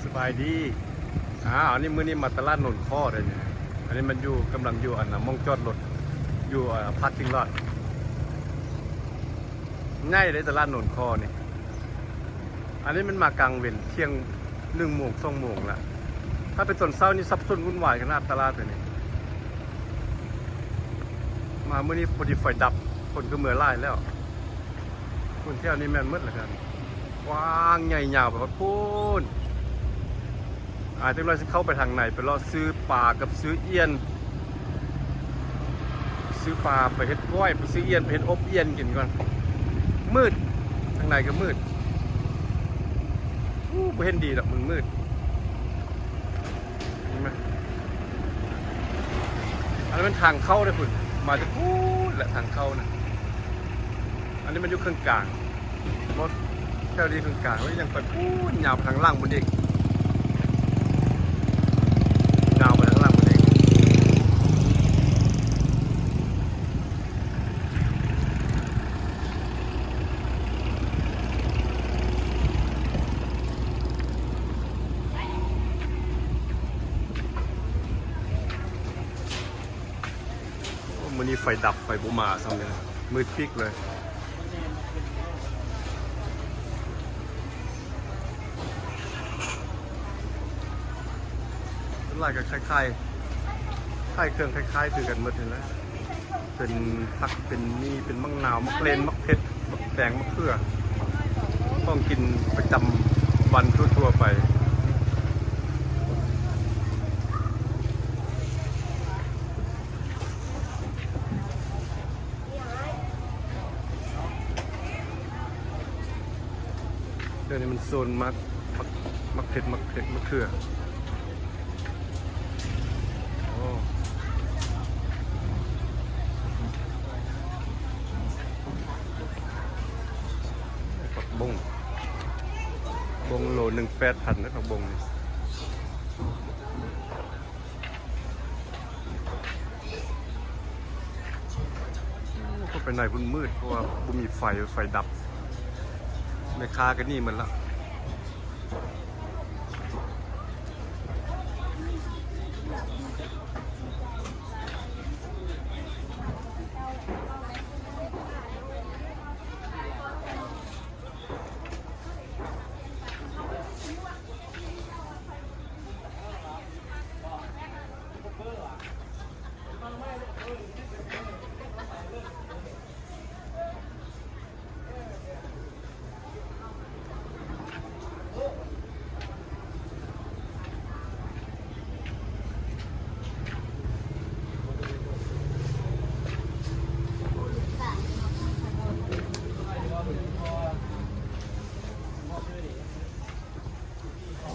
ສະບາຍດີ. ອ້າວ ອັນນີ້ ມື້ນີ້ມາຕະຫຼາດໂນນຄໍ້ເດ້ນີ້. ອັນນີ້ມັນຢູ່ ກຳລັງຢູ່ ອັນນ່າ ໝ່ອງຈອດລົດ ຢູ່ ເອີ ພາກກິ້ງລອດ. ໃຫຍ່ເດ້ຕະຫຼາດໂນນຄໍ້ນີ້. ອັນນີ້ມັນມາກາງເວັນ ທ່ຽງ ໜຶ່ງໂມງ ສອງໂມງລະ. ຖ້າເປັນຕອນເຊົ້ານີ້ສັບສົນວຸ່ນວາຍຂະໜາດຕະຫຼາດເດນີ້. ມາມື້ນີ້ພໍດີໄຟດັບ ຄົນກໍເມືອຫຼາຍແລ້ວ. ຄົນແຖວນີ້ແມ່ນໝົດລະກັນ. ກວ້າງໃຫຍ່ຍາວໄປຮອດພຸ້ນ. ອາ ຈັກໜ້ອຍຊິເຂົ້າໄປທາງໃນ ໄປເລາະຊື້ປາກັບຊື້ອ່ຽນ. ຊື້ປາໄປເຮັດກ້ອຍ ໄປຊື້ອ່ຽນໄປເຮັດອົບອ່ຽນກິນກ່ອນ. ມືດ ທາງໃນກໍມືດ. ໂອ້ ບໍ່ເຫັນດີດອກ ມັນມືດ. ເຫັນໄໝ? ອັນນັ້ນມັນທາງເຂົ້າເດ້ພຸ້ນ ມາຈາກພຸ້ນແຫຼະທາງເຂົ້ານະ. ອັນນີ້ມັນຢູ່ເຄິ່ງກາງ ບໍ່ ແຖວນີ້ເຄິ່ງກາງ ແລ້ວຍັງໄປພຸ້ນ ຍາວໄປທາງຫຼັງພຸ້ນອີກ ຍາວໄປທາງຫຼັງພຸ້ນອີກ. ໂອ້ ມື້ນີ້ໄຟດັບ ໄຟບໍ່ມາຊ້ຳເລີຍ ມືດປິກເລີຍ. ສ່ວນຫຼາຍກໍຄ້າຍໆ ຂາຍເຄື່ອງຄ້າຍໆຄືກັນໝົດນີ້ແຫຼະ. ເປັນຜັກ ເປັນໝີ່ ເປັນໝາກນາວ ໝາກເລັ່ນ ໝາກເຜັດ ໝາກແຕງ ໝາກເຂືອ ຂອງກິນປະຈຳວັນທົ່ວໆໄປ. ດຽວນີ້ມັນໂຊນໝາກ ໝາກ ໝາກເຜັດ ໝາກເຜັດ ໝາກເຂືອ. ໂອ້ ຜັກບົ້ງ ບົ້ງໂລໜຶ່ງແປດພັນເດ້ ຜັກບົ້ງນີ້. ໂອ້ ເຂົ້າໄປໃນພຸ້ນມືດ ເພາະວ່າບໍ່ມີໄຟ ໄຟດັບ ແມ່ຄ້າກໍໜີໝົດລະ.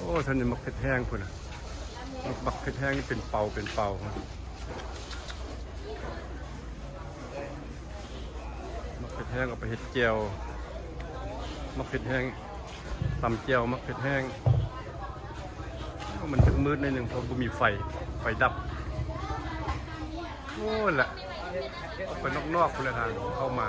ໂອ້ ທ່ານນີ້ໝາກເຜັດແຫ້ງພຸ້ນນະ. ໝາກເຜັດແຫ້ງນີ້ເປັນເປົາ ເປັນເປົາ. ໝາກເຜັດແຫ້ງເອົາໄປເຮັດແຈ່ວ ໝາກເຜັດແຫ້ງ ຕຳແຈ່ວໝາກເຜັດແຫ້ງ. ໂອ້ ມັນຈະມືດໜ້ອຍໜຶ່ງ ເພາະບໍ່ມີໄຟ ໄຟດັບ. ໂອ້ ລະ ອອກໄປນອກໆພຸ້ນລະ ທາງເຂົ້າມາ.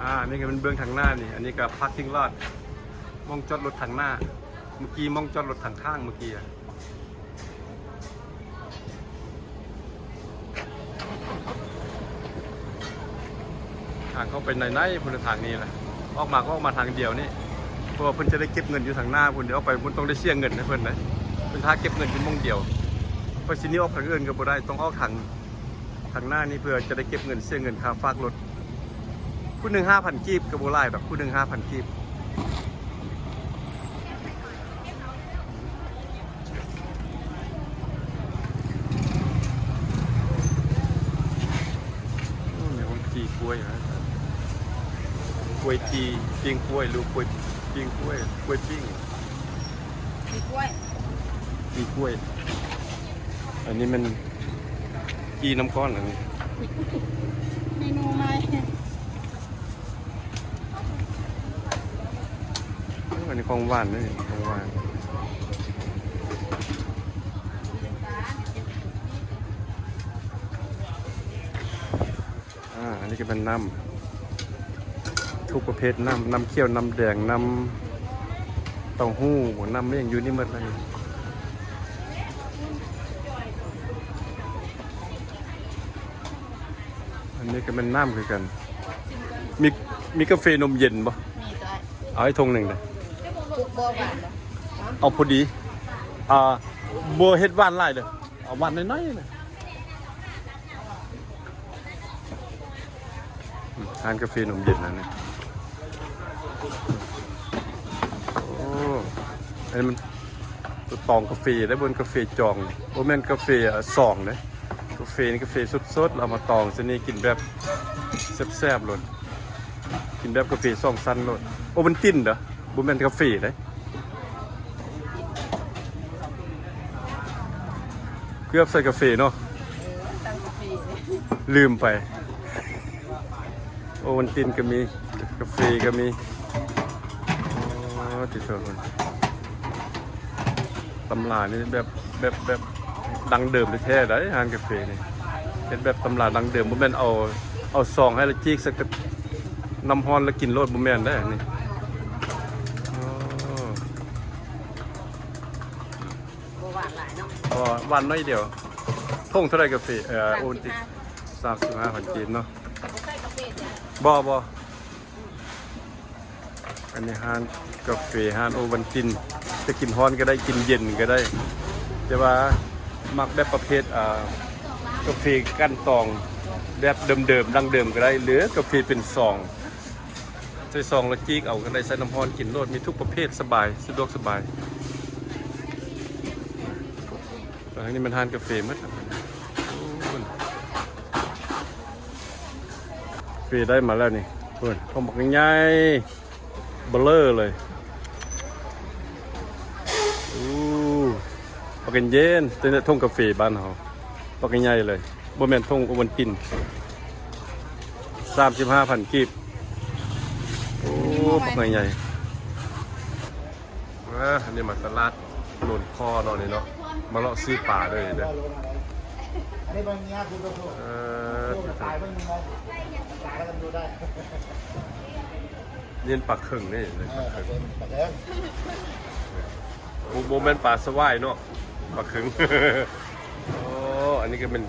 ອາ ນີ້ກໍເປັນເບື້ອງທາງໜ້ານີ້ ອັນນີ້ກໍພາກກິ້ງລອດ ໝ່ອງຈອດລົດທາງໜ້າ. ເມື່ອກີ້ໝ່ອງຈອດລົດທາງຂ້າງເມື່ອກີ້ອະ. ທາງເຂົ້າໄປໃນໆພຸ້ນລະ ທາງນີ້ລະ ອອກມາກໍອອກມາທາງດຽວນີ້ ເພາະວ່າເພິ່ນຈະໄດ້ເກັບເງິນຢູ່ທາງໜ້າພຸ້ນ ດຽວອອກໄປພຸ້ນຕ້ອງໄດ້ເສຍເງິນໃຫ້ເພິ່ນເດ້. ເພິ່ນຖ້າເກັບເງິນຢູ່ໝ່ອງດຽວ ຂ້ອຍຊິໜີອອກທາງອື່ນກໍບໍ່ໄດ້ ຕ້ອງອອກທາງ ທາງໜ້ານີ້ເພື່ອຈະໄດ້ເກັບເງິນ ເສຍເງິນຄ່າຝາກລົດ. ຜູ້ໜຶ່ງຫ້າພັນກີບ ກໍບໍ່ຫຼາຍດອກ ຜູ້ໜຶ່ງຫ້າພັນກີບ. ໂອ້ ມີຄົນຈີ່ກ້ວຍນະ ກ້ວຍຈີ່ ປີ້ງກ້ວຍ ຫຼືກ້ວຍປີ້ງກ້ວຍ ກ້ວຍປີ້ງ ຈີ່ກ້ວຍ ຈີ່ກ້ວຍ. ອັນນີ້ມັນ ຈີ່ນ້ຳກ້ອນ ອັນນີ້ ເມນູໃໝ່. ໂອ້ ອັນນີ້ຂອງຫວານເດ້ ຂອງຫວານ. ອາ ອັນນີ້ກໍແມ່ນນ້ຳ ທຸກປະເພດນ້ຳ ນ້ຳຂຽວ ນ້ຳແດງ ນ້ຳເຕົ້າຫູ້ ນ້ຳຫຍັງຢູ່ນີ້ໝົດເລີຍ. ອັນນີ້ກໍແມ່ນນ້ຳຄືກັນ. ມີ ມີກາເຟນົມເຢັນບໍ່? ມີ ເອົາໃຫ້ຖົງໜຶ່ງເດີ້. ບໍ່ຫວານບໍ່? ເອົາພໍດີ ອ່າ ບໍ່ເຮັດຫວານຫຼາຍເດີ້ ເອົາຫວານໜ້ອຍໆນະ. ອືມ ຮ້ານກາເຟນົມເຢັນນະນີ້. ໂອ້ ອັນນີ້ມັນຕອງກາເຟເດ້ ບໍ່ແມ່ນກາເຟຈອງ ບໍ່ແມ່ນກາເຟ ອາ ຊອງເດ້. ກາເຟນີ້ກາເຟສົດໆ ເອົາມາຕອງຊະນີ້ ກິນແບບແຊບໆໂລດ ກິນແບບກາເຟສອງຊັ້ນໂລດ. ໂອວັນຕິນເດີ້ ບໍ່ແມ່ນກາເຟເດ້. ເກືອບໃສ່ກາເຟເນາະ ເອີ ຕັ້ງກາເຟເດ້ ລືມໄປ. ໂອວັນຕິນກໍມີ ກາເຟກໍມີ. ອໍ ຕິໂທ ຕຳຫຼານີ້ແບບ ແບບ ແບບ ດັງເດີມແທ້ໆໃດ໋ ຮ້ານກາເຟນີ້ ເຮັດແບບຕຳລາດັງເດີມ ບໍ່ແມ່ນເອົາ ເອົາຊອງໃຫ້ແລ້ວຈີກໃສ່ກັບນ້ຳຮ້ອນແລ້ວກິນໂລດ ບໍ່ແມ່ນໃດ໋ ອັນນີ້. ອໍ ບໍ່ຫວານຫຼາຍເນາະ ບໍ່ ຫວານໜ້ອຍດຽວ. ຖົງເທົ່າໃດກາເຟ? ເອີ ໂອວັນຕິນ ສາມສິບຫ້າ ສາມສິບຫ້າພັນກີບເນາະ. ບໍ່ໃສ່ກາເຟເດ? ບໍ່ ບໍ່. ອັນນີ້ຮ້ານກາເຟ ຮ້ານໂອວັນຕິນ ຈະກິນຮ້ອນກໍໄດ້ ກິນເຢັນກໍໄດ້ ແຕ່ວ່າມັກແບບປະເພດ ອ່າ ກາເຟກັ່ນຕອງແບບເດີມໆ ດັ້ງເດີມກໍໄດ້ ຫຼືກາເຟເປັນຊອງ ໃສ່ຊອງແລ້ວຈີກເອົາກໍໄດ້ ໃສ່ນ້ຳຮ້ອນກິນໂລດ ມີທຸກປະເພດ ສະບາຍ ສະດວກສະບາຍ. ແຕ່ທາງນີ້ແມ່ນຮ້ານກາເຟໝົດ. ໂອ້ ເຟໄດ້ມາແລ້ວນີ້ ເພິ່ນຖົງບັກໃຫຍ່ເບີເລີເລີຍ. ໂອ້ ບັກເຢັນໆ ແຕ່ຖົງກາເຟບ້ານເຮົາ ບັກໃຫຍ່ເລີຍ ບໍ່ແມ່ນຖົງໂອວັນຕິນ. ສາມສິບຫ້າພັນກີບ. ໂອ້ ບັກໃຫຍ່ໆ. ອ່າ ອັນນີ້ມາຕະຫຼາດໂນນຄໍເນາະນີ້ເນາະ ມາເລາະຊື້ປາເດີນີ້ເດີ. ເອີ ນີ້ປາເຄິ່ງນີ້ ປາເຄິ່ງ ໂອ້ ບໍ່ແມ່ນປາສະຫວາຍເນາະ ປາເຄິ່ງ. ໂອ້ ອັນນີ້ກໍແມ່ນ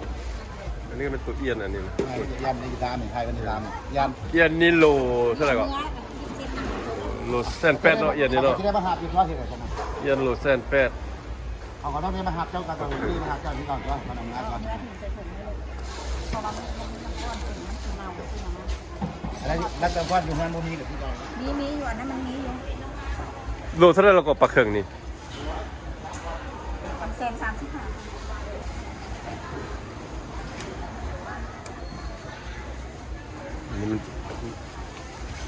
ອັນນີ້ກໍແມ່ນຕົວອຽນ ອັນນີ້ນະ ອາ ອຽນນີ້ຕາມ ຂາຍກັນຕາມ ອຽນ ອຽນນີ້ໂລເທົ່າໃດກໍ? ໂລແສນແປດເນາະ ອຽນນີ້ເນາະ ຊິໄດ້ມາຫາຢູ່ຕົວເຮັດໃດຊັ້ນນະ ອຽນໂລແສນແປດ. ເຮົາກໍຕ້ອງໄດ້ມາຫາເຈົ້າກັນ ຕ້ອງໄດ້ມາຫາເຈົ້າທີ່ເກົ່າຕົວ ມານຳງານກ່ອນ. ເພາະວ່າມັນ ມັນ ມັນ ມັນ ມັນ ມັນເນົາ ອັນນັ້ນ ແລ້ວແຕ່ວ່າຢູ່ເຮືອນບໍ່ມີກໍຄືເກົ່າ ມີ ມີຢູ່ ອັນນັ້ນມັນມີຢູ່. ໂລເທົ່າໃດລະກໍປາເຄິ່ງນີ້? ສອງແສນສາມສິບຫ້າ. ນີ້ມັນ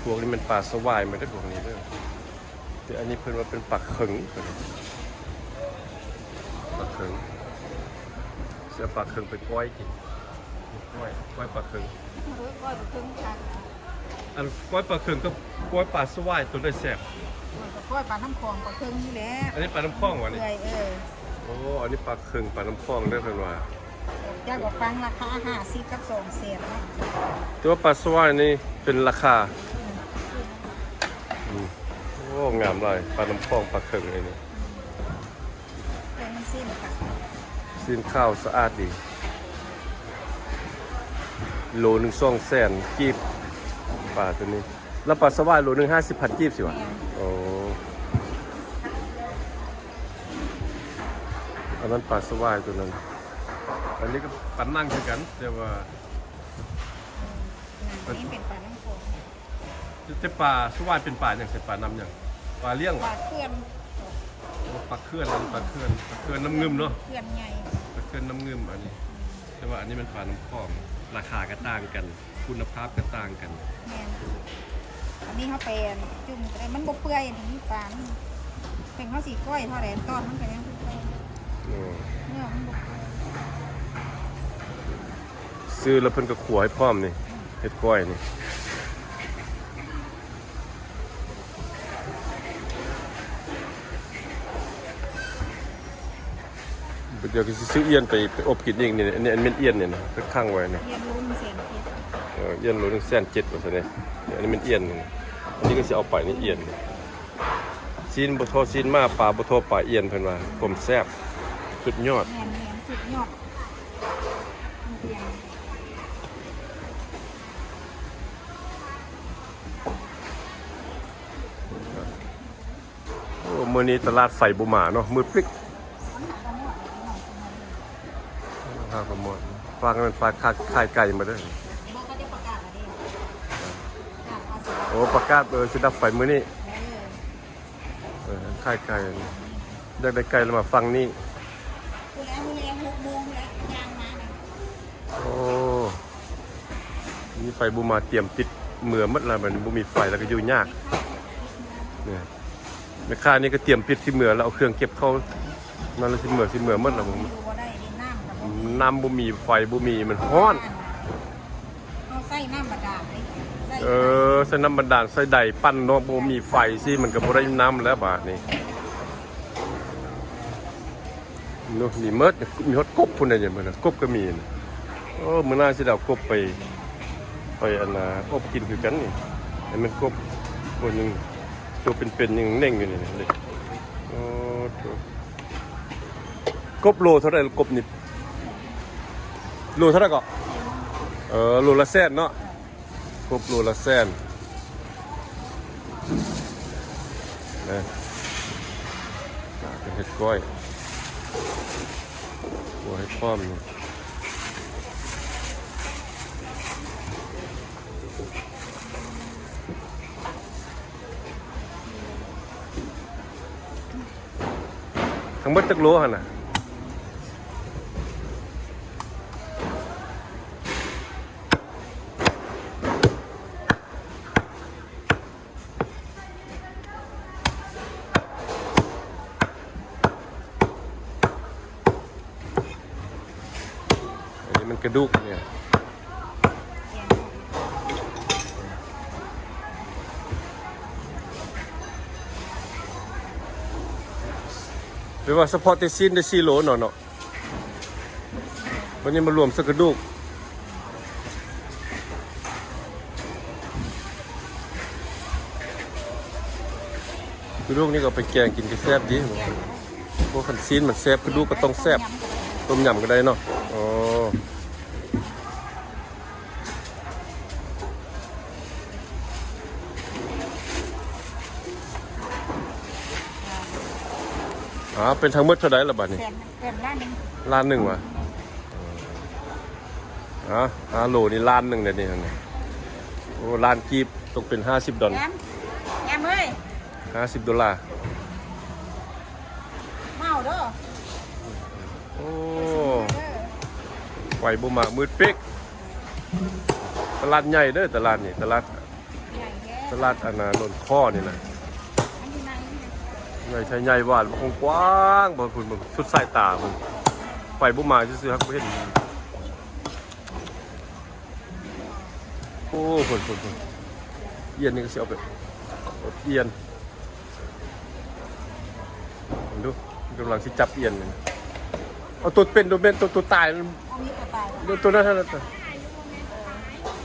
ພວກນີ້ແມ່ນປາສະຫວາຍໝົດເດ້ພວກນີ້ເດີ ແຕ່ອັນນີ້ເພິ່ນວ່າເປັນປາເຄິ່ງ ປາເຄິ່ງ ຊິເອົາປາເຄິ່ງໄປກ້ອຍກິນ ກ້ອຍ ກ້ອຍປາເຄິ່ງ. ເອີ ກ້ອຍປາເຄິ່ງຄັກ. ອັນກ້ອຍປາເຄິ່ງກັບກ້ອຍປາສະຫວາຍ ໂຕໃດແຊບ? ໂອ້ຍ ກໍກ້ອຍປານ້ຳຂອງ ປາເຄິ່ງນີ້ແຫຼະ. ອັນນີ້ປານ້ຳຂອງຫວານີ້? ເປື່ອຍ ເອີ. ໂອ້ ອັນນີ້ປາເຄິ່ງ ປານ້ຳຂອງເດີເພິ່ນວ່າ. ເຈົ້າກໍຟັງລາຄາ ຫ້າສິບກັບສອງແສນເນາະ. ແຕ່ວ່າປາສະຫວາຍນີ້ເປັນລາຄາ. ອືມ ອືມ. ໂອ້ ງາມຫຼາຍ ປານ້ຳຂອງ ປາເຄິ່ງນີ້. ແຕ່ມັນຊີ້ນຂາວ ຊີ້ນຂາວສະອາດດີ. ໂລໜຶ່ງສອງແສນກີບ ປາໂຕນີ້. ແລ້ວປາສະຫວາຍໂລໜຶ່ງຫ້າສິບພັນກີບຊິຫວາ? ແມ່ນ. ໂອ້ ອັນນັ້ນປາສະຫວາຍໂຕນັ້ນ. ອັນນີ້ກໍປານັ່ງຄືກັນ ແຕ່ວ່າ ອືມ ອັນນີ້ເປັນປານ້ຳຂອງ. ແຕ່ ແຕ່ປາສະຫວາຍເປັນປາຫຍັງ? ໃສ່ປານ້ຳຫຍັງ? ປາລ້ຽງຫວາ? ປາເຂື່ອນ. ໂອ້ ປາເຂື່ອນ ອັນນີ້ປາເຂື່ອນ ປາເຂື່ອນນ້ຳງື່ມເນາະ. ເຂື່ອນໃຫຍ່ ປາເຂື່ອນນ້ຳງື່ມອັນນີ້. ແຕ່ວ່າອັນນີ້ແມ່ນປານ້ຳຂອງ ລາຄາກໍຕ່າງກັນ ຄຸນນະພາບກໍຕ່າງກັນ. ແມ່ນ. ອັນນີ້ເຮົາໄປຈຸ່ມກໍໄດ້ ມັນບໍ່ເປື່ອຍ. ອັນນີ້ປາມັນ ເຖິງເຮົາຊິກ້ອຍເທົ່າໃດ ຕອນມັນກໍຍັງເປື່ອຍ. ໂອ້ ເນື້ອມັນບໍ່ເປື່ອຍ. ຊື້ແລ້ວເພິ່ນກໍຂົ້ວໃຫ້ພ້ອມນີ້ ເຮັດກ້ອຍນີ້. ດຽວກໍຊິຊື້ອຽນໄປ ໄປອົບກິນອີກນີ້. ອັນນີ້ ອັນແມ່ນອຽນນີ້ນະ ໄປຂັງໄວ້ນີ້. ອຽນໂລໜຶ່ງແສນເຈັດ. ເອີ ອ່ຽນໂລໜຶ່ງແສນເຈັດ ວ່າຊັ້ນເດ້. ອັນນີ້ແມ່ນອ່ຽນ ອັນນີ້ກໍຊິເອົາໄປນີ້ ອ່ຽນ. ຊີ້ນບໍ່ທໍ່ຊີ້ນໝາ ປາບໍ່ທໍ່ປາອ່ຽນ ເພິ່ນວ່າ ຄວາມແຊບສຸດຍອດ. ແມ່ນໆ ສຸດຍອດ. ໂອ້ ມື້ນີ້ຕະຫຼາດໄຟບໍ່ມາເນາະ ມືດປິກ. ຫາກະໝົດ ຟັງນັ້ນ ຝາກຂາຍໄກ່ມາເດີ. ໂອ້ ປະກາດ ເອີ ຊິດັບໄຟມື້ນີ້. ເອີ ຂາຍໄກ່ ຢາກໄດ້ໄກ່ລະມາຝັ່ງນີ້. ໂອ້ ມີໄຟບໍ່ມາ ຕຽມປິດເມືອໝົດລະ ບັດນີ້ບໍ່ມີໄຟລະກໍຢູ່ຍາກ. ນີ້ ແມ່ຄ້ານີ້ກໍຕຽມປິດຊິເມືອລະ ເອົາເຄື່ອງເກັບເຂົ້ານັ້ນລະ ຊິເມືອ ຊິເມືອໝົດລະ. ຢູ່ບໍ່ໄດ້ເດ້ ນ້ຳກໍບໍ່ມີ ນ້ຳບໍ່ມີ ໄຟບໍ່ມີ ມັນຮ້ອນ. ເຮົາໃຊ້ນ້ຳບາດານເດ້ ໃຊ້ ເອີ ໃຊ້ນ້ຳບາດານ ໃຊ້ໃດປັ່ນເນາະ ບໍ່ມີໄຟຊິ ມັນກໍບໍ່ໄດ້ນ້ຳແລ້ວບາດນີ້. ໂອ້ ມີໝົດ ມີຮອດກົບພຸ້ນນະ ເຫັນບໍ່ນະ ກົບກໍມີນະ. ໂອ້ ມື້ໜ້າຊິໄດ້ເອົາກົບໄປ ໄປອັນນ່າ ອົບກິນຄືກັນນີ້. ໃຫ້ມັນກົບຕົວໜຶ່ງ ຕົວເປັນໆ ຍັງເໜັງຢູ່ນີ້. ໂອ້ ກົບໂລເທົ່າໃດ ກົບນີ້ ໂລເທົ່າໃດເກາະ? ເອີ ໂລລະແສນເນາະ. ຄົບໂລລະແສນນະ ເຮັດກ້ອຍ ຄົວໃຫ້ພ້ອມນີ້. ທັງເບິດຈັກໂລຫັ້ນນະ? ອັນນີ້ມັນກະດູກນີ້ ແປວ່າສະເພາະແຕ່ຊີ້ນໄດ້ສີ່ໂລເນາະ ເນາະ. ບັດນີ້ມາລວມໃສ່ກະດູກ ກະດູກນີ້ກໍເອົາໄປແກງກິນກໍແຊບດີ. ແກງກໍໄດ້ ພວກຄັນຊີ້ນມັນແຊບ ກະດູກກໍຕ້ອງແຊບ ຕົ້ມຍຳກໍໄດ້ ຕົ້ມຍຳກໍໄດ້ເນາະ. ອໍ ອ່າ ເປັນທັງໝົດເທົ່າໃດລະບາດນີ້? ແສນ ແສນ ລ້ານໜຶ່ງ ລ້ານໜຶ່ງຫວາ? ອ່າ ຫ້າໂລນີ້ລ້ານໜຶ່ງເດ້ນີ້. ໂອ້ ລ້ານກີບ ຕົກເປັນຫ້າສິບດອນ ແອມ ແອມເອີຍ ຫ້າສິບໂດລາ. ເມົາເດີ ໂອ້ ໄຟບໍ່ມາ ມືດປິກ. ຕະຫຼາດໃຫຍ່ເດີ ຕະຫຼາດນີ້ ຕະຫຼາດ ໃຫຍ່ແທ້ ຕະຫຼາດອັນນ່າ ໂນນຄໍນີ້ນະ ມັນຢູ່ໃນນີ້ນະ ໃຫຍ່ແທ້ ໃຫຍ່ຫວານ ກວ້າງໆ ເບິ່ງພຸ້ນ ເບິ່ງສຸດສາຍຕາພຸ້ນ. ໄຟບໍ່ມາຊື່ໆ ຫາກບໍ່ເຫັນ. ໂອ້ ພຸ້ນໆໆ ອຽນນີ້ກໍຊິເອົາໄປ ອຽນ ເບິ່ງດູ ກຳລັງຊິຈັບອຽນນີ້. ເອົາຕົວເປັນ ຕົວເປັນ ຕົວ ຕົວຕາຍ ເອົາ ມີຕົວຕາຍ ຕົວ ຕົວນັ້ນຫັ້ນນະ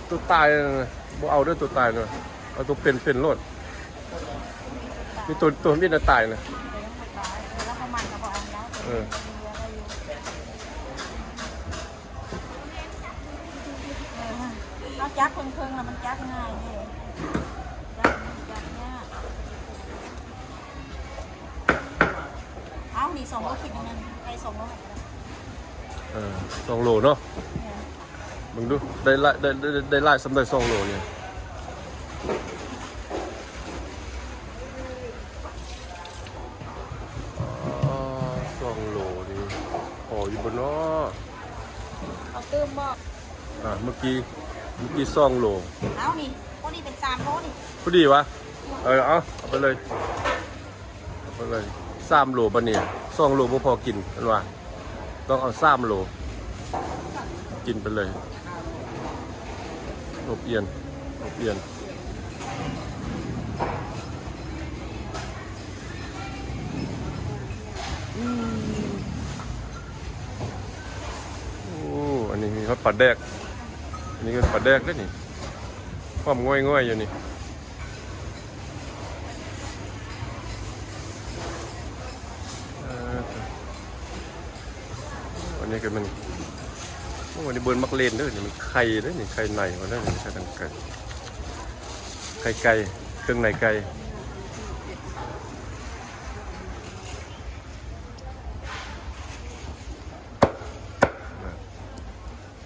ຕົວຕາຍນັ້ນນະ ບໍ່ເອົາເດີ ຕົວຕາຍນະ ເອົາຕົວເປັນ ເປັນໂລດ. ມີຕົວ ຕົວເປັນຕາຍນະ ເອີ ແລ້ວເຂົາມັນກໍບໍ່ເອົາແລ້ວ ເອີ. ເຮົາຈັບເຄິ່ງໆ ແລ້ວມັນຈັບງ່າຍເດ້ ຈັບ ຈັບຍາກ. ເອົາ ນີ້ສອງໂລ ຄິດຍັງໄງ ໄກ່ສອງໂລ ເອີ ສອງໂລເນາະ. ເບິ່ງດູ ໄດ້ຫຼາຍ ໄດ້ ໄດ້ ໄດ້ຫຼາຍສ່ຳໃດ ສອງໂລນີ້? ອໍ ສອງໂລນີ້ ພໍຢູ່ບໍ່ເນາະ? ເອົາຕື່ມບໍ່? ອ່າ ເມື່ອກີ້ ເມື່ອກີ້ສອງໂລ. ເອົາ ນີ້ ພໍດີເປັນສາມໂລນີ້ ພໍດີຫວາ? ເອີ ເອົາ ເອົາໄປເລີຍ ເອົາໄປເລີຍ ສາມໂລ. ບັດນີ້ສອງໂລບໍ່ພໍກິນ ເພິ່ນວ່າ ຕ້ອງເອົາສາມໂລ ກິນໄປເລີຍ. ອົບອຽນ ອົບອຽນ. ໂອ້ ອັນນີ້ມີຮອດປາແດກ ອັນນີ້ກໍປາແດກເດ້ນີ້. ຄວາມງ່ອຍໆຢູ່ນີ້. ເອີ ອັນນີ້ກໍແມ່ນ ໂອ້ ອັນນີ້ບໍ່ແມ່ນໝາກເລັ່ນເດີ ນີ້ມັນໄຂ່ເດີ ນີ້ໄຂ່ໃນມັນເດີ ນີ້ໄຂ່ທາງໄກ ໄຂ່ໄກ່ ເຄື່ອງໃນໄກ່.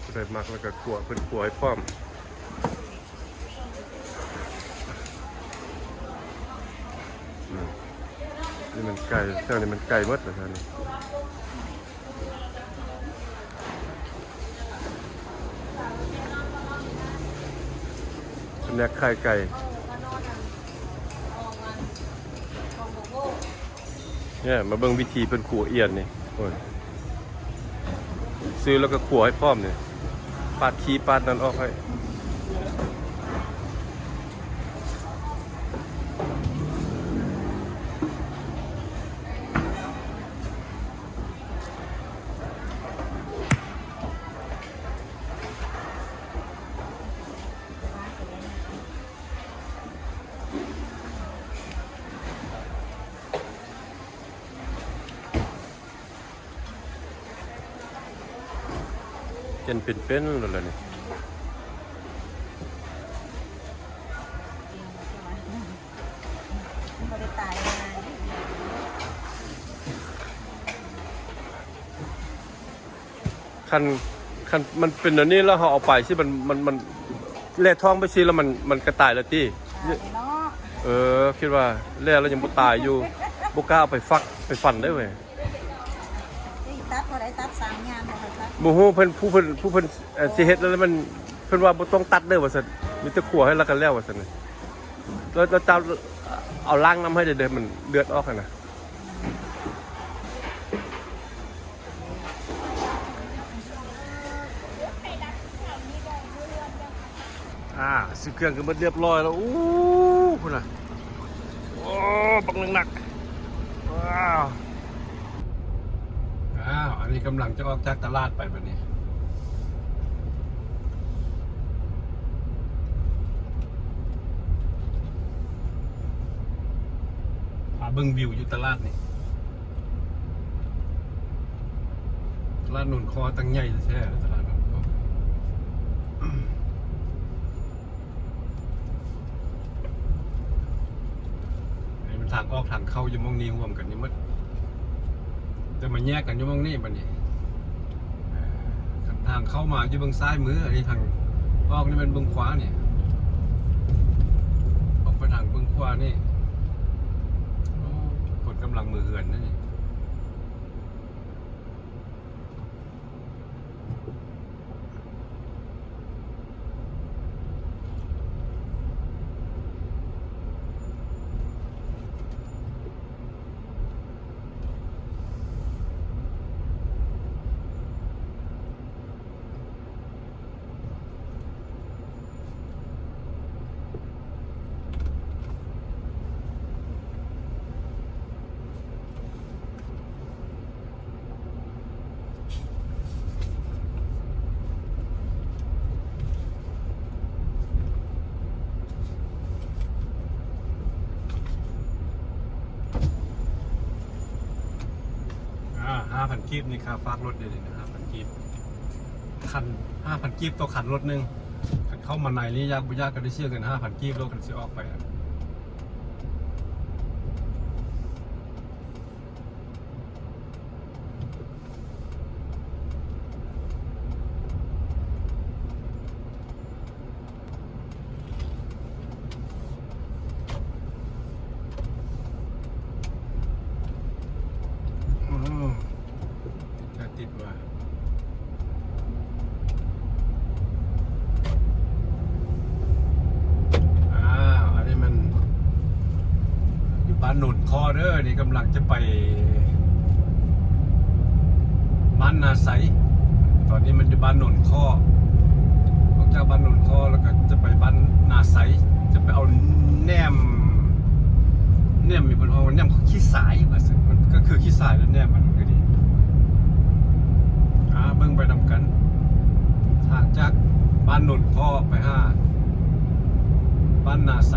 ຜູ້ໃດມັກແລ້ວກໍຂົ້ວ ເພິ່ນຂົ້ວໃຫ້ພ້ອມ. ອືມ ນີ້ມັນໄກ່ ແຖວນີ້ມັນໄກ່ໝົດແລ້ວ ແຖວນີ້ ພະແນກຂາຍໄກ່. ນີ້ ມາເບິ່ງວິທີເພິ່ນຂົ້ວອຽນນີ້ ໂອ້ຍ ຊື້ແລ້ວກໍຂົ້ວໃຫ້ພ້ອມນີ້ ປາດຂີ້ປາດນັ້ນອອກໃຫ້. ເປັນເປັນໆ ແລ້ວລະນີ້ ບໍ່ໄດ້ຕາຍງ່າຍ. ຄັນ ຄັນມັນເປັນແນວນີ້ແລ້ວ ເຮົາເອົາໄປຊິ ມັນ ມັນ ມັນແລ່ທ້ອງໄປຊິ ແລ້ວມັນ ມັນກະຕາຍແລ້ວຕິ? ຕາຍເນາະ. ເອີ ຄິດວ່າແລ່ແລ້ວຍັງບໍ່ຕາຍຢູ່ ບໍ່ກ້າເອົາໄປຝັກ ໄປຝັນເດ້ເວີຍ. ຕັດບໍ່ໄດ້ ຕັດສາມຢ່າງບໍ່ໃຫ້ຕັດ. ບໍ່ຮູ້ເພິ່ນ ຜູ້ເພິ່ນ ຜູ້ເພິ່ນ ເອີ ຊິເຮັດແລ້ວມັນ ເພິ່ນວ່າບໍ່ຕ້ອງຕັດເດີວ່າຊັ້ນ ມີແຕ່ຂົ້ວໃຫ້ແລ້ວກໍແລ້ວວ່າຊັ້ນ. ແລ້ວ ແລ້ວເຈົ້າເອົາລ້າງນ້ຳໃຫ້ເດີ ມັນເລືອດອອກຫັ້ນນະ. ອ່າ ຊື້ເຄື່ອງກໍໝົດຮຽບຮ້ອຍແລ້ວ. ໂອ້ ພຸ້ນນະ ໂອ້ ບັກໜັກໆ. ວ້າວ ອ້າວ ອັນນີ້ກຳລັງຈະອອກຈາກຕະຫຼາດໄປບັດນີ້. ພາເບິ່ງວິວຢູ່ຕະຫຼາດນີ້ ຕະຫຼາດໂນນຄໍຕັ້ງໃຫຍ່ແທ້ໆ ຕະຫຼາດໂນນຄໍ. ອັນນີ້ມັນທາງອອກທາງເຂົ້າຢູ່ໝ່ອງນີ້ ຮ່ວມກັນຢູ່ໝົດ ແຕ່ມາແຍກກັນຢູ່ໝ່ອງນີ້ບັດນີ້. ເອີ ທາງເຂົ້າມາຢູ່ເບື້ອງຊ້າຍມື ອັນນີ້ທາງອອກນີ້ແມ່ນເບື້ອງຂວານີ້ ອອກໄປທາງເບື້ອງຂວານີ້. ໂອ້ ເພິ່ນກຳລັງເມືອເຮືອນນັ້ນນີ້. ອ່າ ຫ້າພັນກີບນີ້ຄ່າຝາກລົດເດ້ນີ້ ຫ້າພັນກີບ ຄັນ ຫ້າພັນກີບຕໍ່ຄັນລົດໜຶ່ງ. ຄັນເຂົ້າມາໃນນີ້ ຢາກບໍ່ຢາກກໍໄດ້ເສຍເງິນຫ້າພັນກີບໂລດ ຄັນຊິອອກໄປ. ອືມ ຈະຕິດວ່າ ອ້າວ ອັນນີ້ມັນຢູ່ບ້ານໂນນຄໍເດີ ນີ້ກຳລັງຈະໄປບ້ານນາໄຊ. ຕອນນີ້ມັນຢູ່ບ້ານໂນນຄໍ ອອກຈາກບ້ານໂນນຄໍແລ້ວກໍຈະໄປບ້ານນາໄຊ ຈະໄປເອົາແໜມ ແໜມ ມີເພິ່ນເວົ້າວ່າແໜມຂີ້ຊາຍວ່າຊັ້ນ ມັນກໍຄືຂີ້ຊາຍແຫຼະ ແໜມມັນກໍດີ. ອ່າ ເບິ່ງໄປນຳກັນ ທາງຈາກບ້ານໂນນຄໍໄປຫາ ໜ້າໃສ.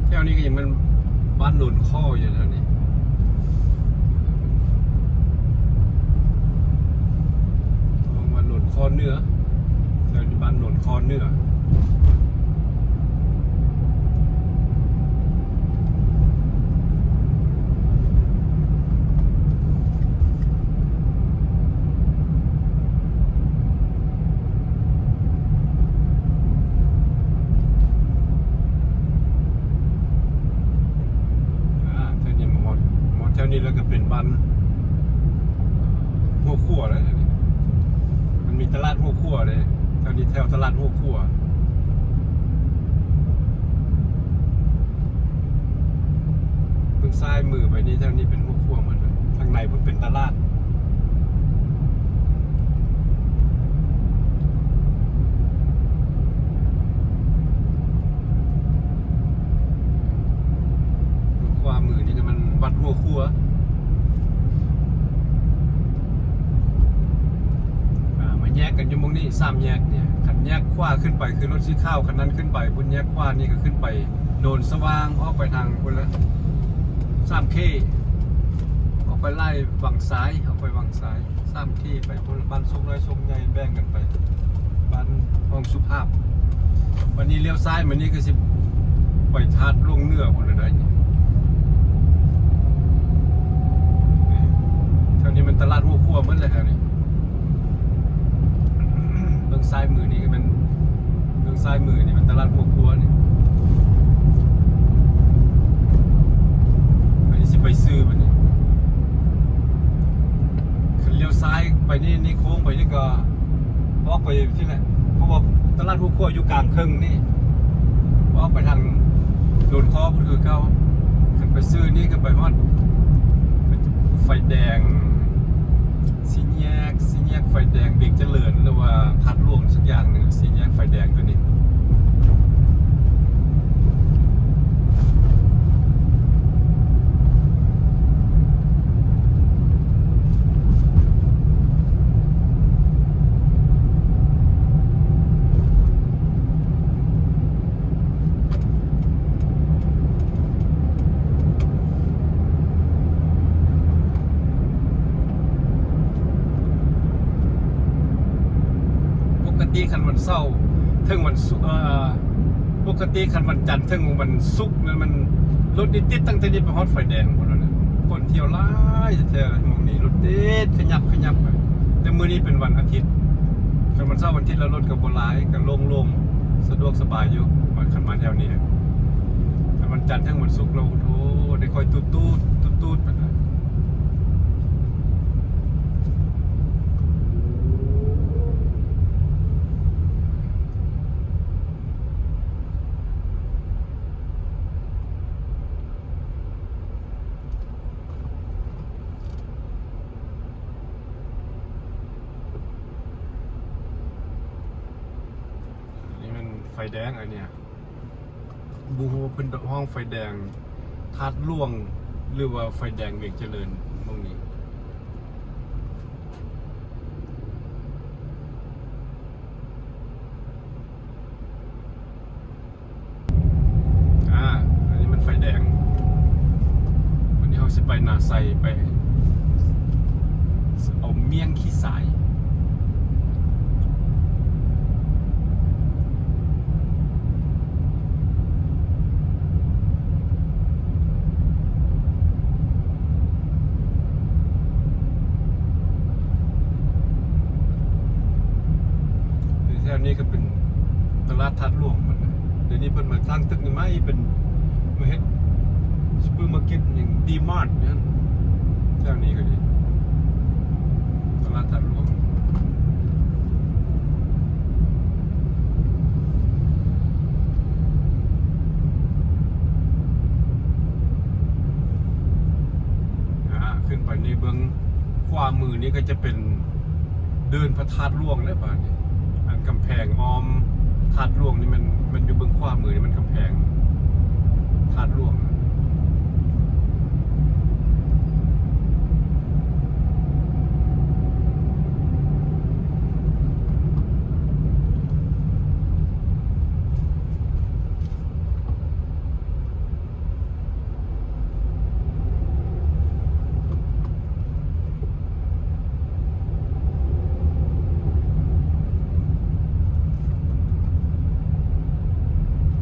ແຖວນີ້ກໍຍັງແມ່ນບ້ານໂນນຄໍຢູ່ແຖວນີ້ ເອີ້ນວ່າໂນນຄໍເໜືອ ແຖວນີ້ບ້ານໂນນຄໍເໜືອ. ອາ ແຖວນີ້ມາຮອດ ມາຮອດແຖວນີ້ແລ້ວກໍເປັນບ້ານຫົວຂົວແລ້ວ ມັນມີຕະຫຼາດຫົວຂົວເດ້ ແຖວນີ້ແຖວຕະຫຼາດຫົວຂົວ. ເບິ່ງຊ້າຍມືໄປນີ້ ທາງນີ້ເປັນຫົວຂົວໝົດ ທາງໃນພຸ້ນເປັນຕະຫຼາດ. ຂວາມືນີ້ກໍແມ່ນວັດຫົວຂົວ. ອາ ມາແຍກກັນຢູ່ໝ່ອງນີ້ ສາມແຍກນີ້ ຄັນແຍກຂວາຂຶ້ນໄປຄືລົດສີຂາວຄັນນັ້ນຂຶ້ນໄປພຸ້ນ ແຍກຂວານີ້ກໍຂຶ້ນໄປໂນນສະຫວ່າງ ອອກໄປທາງພຸ້ນລະ ສາມເຄ ອອກໄປໄລ່ວັງຊາຍ ອອກໄປວັງຊາຍ ສາມເຄໄປພຸ້ນລະ ບ້ານໂຊກນ້ອຍໂຊກໃຫຍ່ແບ່ງກັນໄປ ບ້ານຫ້ອງສຸພາບ. ບັດນີ້ລ້ຽວຊ້າຍມານີ້ກໍຊິໄປທາດຫຼວງເໜືອພຸ້ນລະເດີ. ແຖວນີ້ມັນຕະຫຼາດຫົວຂົວໝົດແຫຼະແຖວນີ້. ເບິ່ງຊ້າຍມືນີ້ກໍແມ່ນ ເບິ່ງຊ້າຍມືນີ້ແມ່ນຕະຫຼາດຫົວຂົວນີ້. ອັນນີ້ຊິໄປຊື່ບັດນີ້ ຄັນລ້ຽວຊ້າຍໄປນີ້ ນີ້ໂຄ້ງໄປນີ້ກໍອອກໄປຊີ້ແຫຼະ ເພາະວ່າຕະຫຼາດຫົວຂົວຢູ່ກາງເຄິ່ງນີ້ ອອກໄປທາງໂນນຄໍພຸ້ນຄືເກົ່າ. ຄັນໄປຊື່ນີ້ກໍໄປຮອດໄຟແດງ ສີ່ແຍກ ສີ່ແຍກໄຟແດງວຽງຈະເລີນ ຫຼືວ່າທາດຫຼວງສັກຢ່າງໜຶ່ງ ສີ່ແຍກໄຟແດງຕົວນີ້. ປົກກະຕິຄັນວັນເສົາເຖິງວັນສຸກ ເອີ ປົກກະຕິຄັນວັນຈັນເຖິງວັນສຸກນັ້ນ ມັນ ລົດນີ້ຕິດຕັ້ງແຕ່ນີ້ໄປຮອດໄຟແດງພຸ້ນແຫຼະ. ຄົນທ່ຽວຫຼາຍແທ້ໆ ໝ່ອງນີ້ລົດຕິດຂະຫຍັບຂະຫຍັບໄປ. ແຕ່ມື້ນີ້ເປັນວັນອາທິດ ຄັນວັນເສົາວັນອາທິດແລ້ວລົດກໍບໍ່ຫຼາຍ ກໍໂລ່ງໆ ສະດວກສະບາຍຢູ່ ຄັນມາແຖວນີ້. ຄັນວັນຈັນເຖິງວັນສຸກແລ້ວ ໂອ້ໂຫ ໄດ້ຄ່ອຍຕູດໆ ຕູດໆ ໄປ. ນີ້ແມ່ນໄຟແດງ ອັນເນີ້ຍ ບໍ່ຮູ້ວ່າເພິ່ນຮ້ອງໄຟແດງທາດຫຼວງ ຫຼືວ່າໄຟແດງວຽງຈະເລີນ ໝ່ອງນີ້. ອາ ອັນນີ້ມັນໄຟແດງ ວັນນີ້ເຮົາຊິໄປນາໄຊ ໄປເອົາມ້ຽງຂີ້ຊາຍ. ຢູ່ແຖວນີ້ກໍເປັນຕະຫຼາດທາດຫຼວງໝົດ. ດຽວນີ້ເພິ່ນມາສ້າງຕຶກໃໝ່ ເປັນ ມາເຮັດຊຸບເປີມາເກັດຫຍັງ ດີມາດ ຫຍັງ ແຖວນີ້ກໍດີ ຕະຫຼາດທາດຫຼວງ. ອາ ຂຶ້ນໄປນີ້ເບິ່ງ ຂວາມືນີ້ກໍຈະເປັນເດີ່ນພະທາດຫຼວງເດ້ ບາດນີ້ ອັນ ກຳແພງອ້ອມທາດຫຼວງນີ້ ແມ່ນ ແມ່ນຢູ່ເບື້ອງຂວາມືນີ້ ແມ່ນກຳແພງທາດຫຼວງ.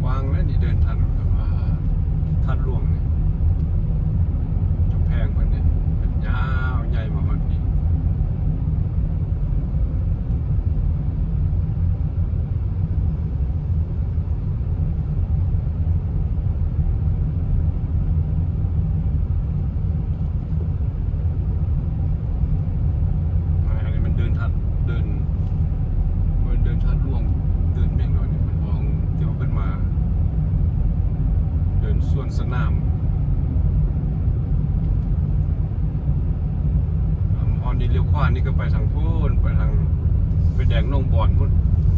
ກວ້າງເລີຍນີ້ ເດີນທາດ ອ່າ ທາດຫຼວງນີ້ ກຳແພງເພິ່ນນີ້ ເປັນຍາວໃຫຍ່ມາຮອດນີ້. ອັນນີ້ມັນເດີນທາດ ເດີນ ບໍ່ແມ່ນເດີນທາດຫຼວງ ເດີນແມ່ງນ້ອຍນີ້ ເພິ່ນຫ້ອງ ທີ່ວ່າເພິ່ນມາເດີນສວນສະໜາມ. ອ່າ ຮອດນີ້ລ້ຽວຂວານີ້ກໍໄປທາງພຸ້ນ ໄປທາງໄຟແດງໜອງບອນພຸ້ນ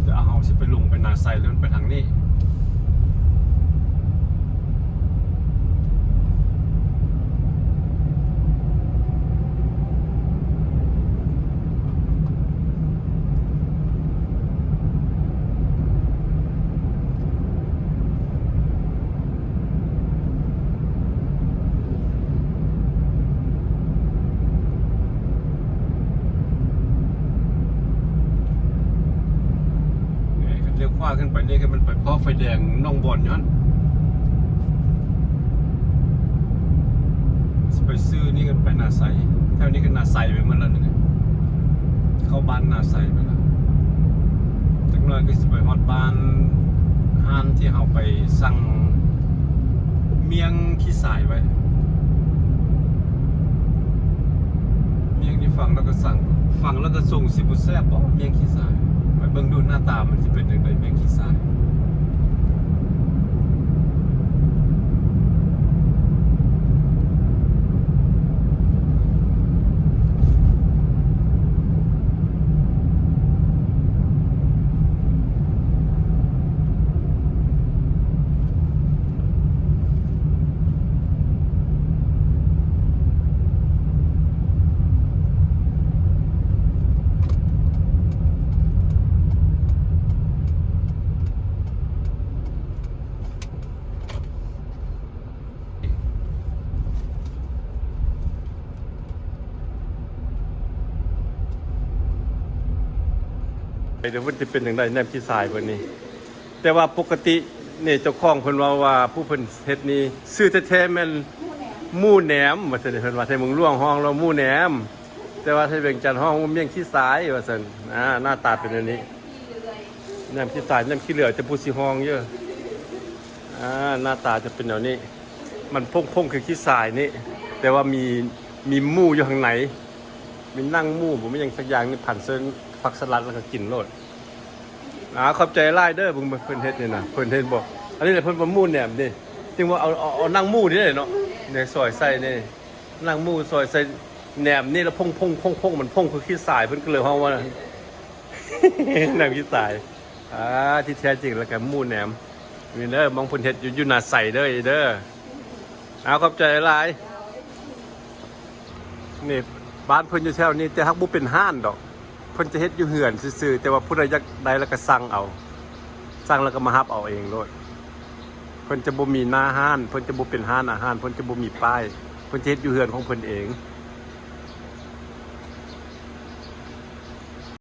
ແຕ່ເຮົາຊິໄປລົງໄປນາໄຊ ແລ້ວມັນໄປທາງນີ້. ນີ້ ຄັນລ້ຽວຂວາຂຶ້ນໄປນີ້ ກໍມັນໄປພໍ້ໄຟແດງໜອງບອນຢູ່ຫັ້ນ. ຊິໄປຊື່ນີ້ກໍໄປນາໄຊ ແຖວນີ້ກໍນາໄຊໄປໝົດແລ້ວນີ້ ເຂົ້າບ້ານນາໄຊໄປແລ້ວ. ຈັກໜ້ອຍກໍຊິໄປຮອດບ້ານ ຮ້ານທີ່ເຮົາໄປສັ່ງມ້ຽງຂີ້ຊາຍໄວ້. ມ້ຽງນີ້ຟັງແລ້ວກໍສັ່ງ ຟັງແລ້ວກໍຊົງ ຊິບໍ່ແຊບບໍ່ ມ້ຽງຂີ້ຊາຍ? ໄປເບິ່ງດູໜ້າຕາມັນຊິເປັນຈັ່ງໃດ ມ້ຽງຂີ້ຊາຍ. ໄປເດີ ມັນຈະເປັນຈັ່ງໃດ ແໜມຂີ້ຊາຍເພິ່ນນີ້. ແຕ່ວ່າປົກກະຕິນີ້ ເຈົ້າຂອງເພິ່ນເວົ້າວ່າ ຜູ້ເພິ່ນເຮັດນີ້ ຊື່ແທ້ໆແມ່ນໝູແໜມ ວ່າຊັ້ນ. ເພິ່ນວ່າໄທເມືອງຫຼວງຮ້ອງວ່າໝູແໜມ ແຕ່ວ່າໄທວຽງຈັນຮ້ອງວ່າມ້ຽງຂີ້ຊາຍ ວ່າຊັ້ນ. ອາ ໜ້າຕາເປັນແນວນີ້ ແໜມຂີ້ຊາຍ ແໜມຂີ້ເຫຼືອ ຈະຜູ້ຊິຮ້ອງຢູ່. ອາ ໜ້າຕາຈະເປັນແນວນີ້ ມັນພົ້ງໆຄືຂີ້ຊາຍນີ້ ແຕ່ວ່າມີ ມີໝູຢູ່ຂ້າງໃນ ມີໜັງໝູບໍ່ ມີຫຍັງສັກຢ່າງນີ້ ພັນເຊິ່ງຜັກສະຫຼັດ ແລ້ວກໍກິນໂລດ. ອາ ຂອບໃຈຫຼາຍເດີ. ເບິ່ງເພິ່ນເຮັດນີ້ນະ ເພິ່ນເຮັດບໍ່ ອັນນີ້ແຫຼະເພິ່ນວ່າໝູແໜມນີ້ ຈຶ່ງວ່າເອົາ ເອົາ ເອົາໜັງໝູນີ້ເນາະ ນີ້ ຊອຍໃສ່ນີ້ ໜັງໝູຊອຍໃສ່ແໜມນີ້ ແລ້ວພົ້ງໆ ພົ້ງໆ ມັນພົ້ງຄືຂີ້ຊາຍ ເພິ່ນກໍເລີຍຮ້ອງວ່າ ແໜມຂີ້ຊາຍ. ອາ ທີ່ແທ້ຈິງແລ້ວກໍໝູແໜມ ນີ້ເດີ ໝ່ອງເພິ່ນເຮັດຢູ່ ຢູ່ນາໄຊເດີ ເດີ. ເອົາ ຂອບໃຈຫຼາຍ. ນີ້ ບ້ານເພິ່ນຢູ່ແຖວນີ້ ແຕ່ຫາກບໍ່ເປັນຮ້ານດອກ ເພິ່ນຈະເຮັດຢູ່ເຮືອນຊື່ໆ ແຕ່ວ່າຜູ້ໃດຢາກໄດ້ແລ້ວກໍສັ່ງເອົາ ສັ່ງແລ້ວກໍມາຮັບເອົາເອງໂລດ. ເພິ່ນຈະບໍ່ມີໜ້າຮ້ານ ເພິ່ນຈະບໍ່ເປັນຮ້ານອາຫານ ເພິ່ນຈະບໍ່ມີປ້າຍ ເພິ່ນຈະເຮັດຢູ່ເຮືອນຂອງເພິ່ນເອງ.